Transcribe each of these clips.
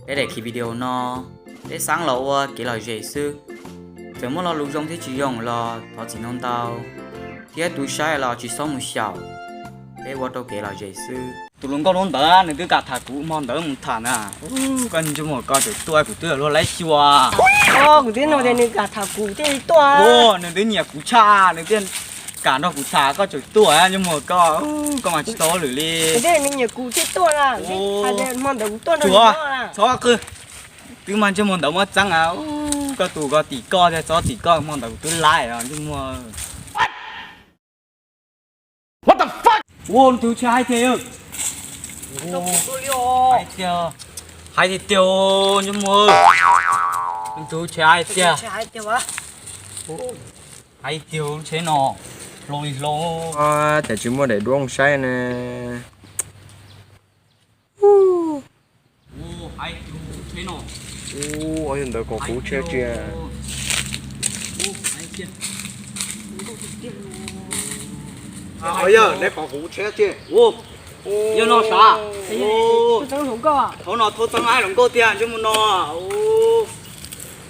Peb daim video no, peb xav los ua kev lom zem xwb. Txawm muaj lo lus zoo thiab tsis zoo los thov txim ntau ntau, thiab tus saib los tsis txhob mus xyaum. Peb ua rau kev lom zem xwb. Tus hluas nkauj hnub ntawd nws twb kam tham kuv, hmo ntawd mus tham na. Koj ntsej muag ko tseem tuaj, kuv twb luag laib xyuas. Kuv twb nug tias nws kam tham kuv thiaj li tuaj. Nws twb nyiam kuv tshaj, nws thiaj kam nrog kuv tham, koj tseem tuaj ntsej muag ko. Koj mas tsis tau hauj lwm li. Nws nyiam kuv thiaj tuaj na. Hmo ntawd kuv tuaj nrog nws. Txhob qw, twb mas ntsej muag ntawd muab txeeb. Koj tus ko tim koj thiab, txhob tim koj, hmo ntawd kuv twb laib os ntsej muag. Ua tus tsheb hais tiag, hais tiag, hais tiag tiag ntsej muag. Tus tsheb hais tiag, hais tiag tsheb no hlob li hlob. Cas tsis muaj daim duab saib ne. Ua yog ntawd kom kuv tsheb tsia. Yog neb kom kuv tsheb tsia. Yog no sav. Thaum no thaub txeeb hloov nkauj tiag ntsej muag no.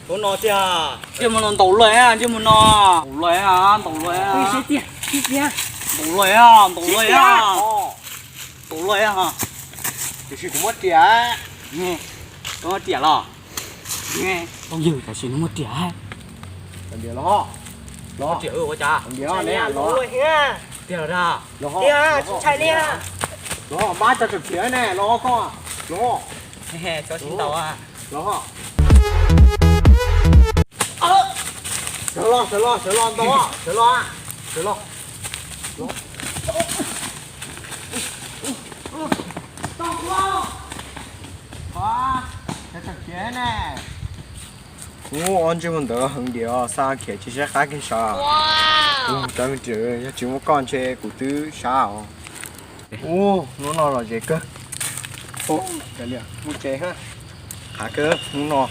Thaum no tiag. Ntsej muag no ntaus lawm, ntsej muag no ntaus lawm, ntaus lawm, ntaus lawm, ntaus lawm, ntaus lawm. Tiam sis kuv muab riam. Koj muab riam los? Phooj ywg, tam sim no muab riam. Los, los, riam ua cas? Tiag los dag. Los, los, mab tso tseem khiav ne, los koj, los. Tso tsis ntaus. Los, sawv los, sawv los, sawv los, ntaus, sawv los, sawv los. Ub, ob ntsej muag ntawd heev diam, xa khiav tsis saib qab kiag sav. Yog tsis muaj koj ntshe kuv twb sav os. Ub, hnub no lom zem kawg. Mus tsev, qhav kawg hnub no.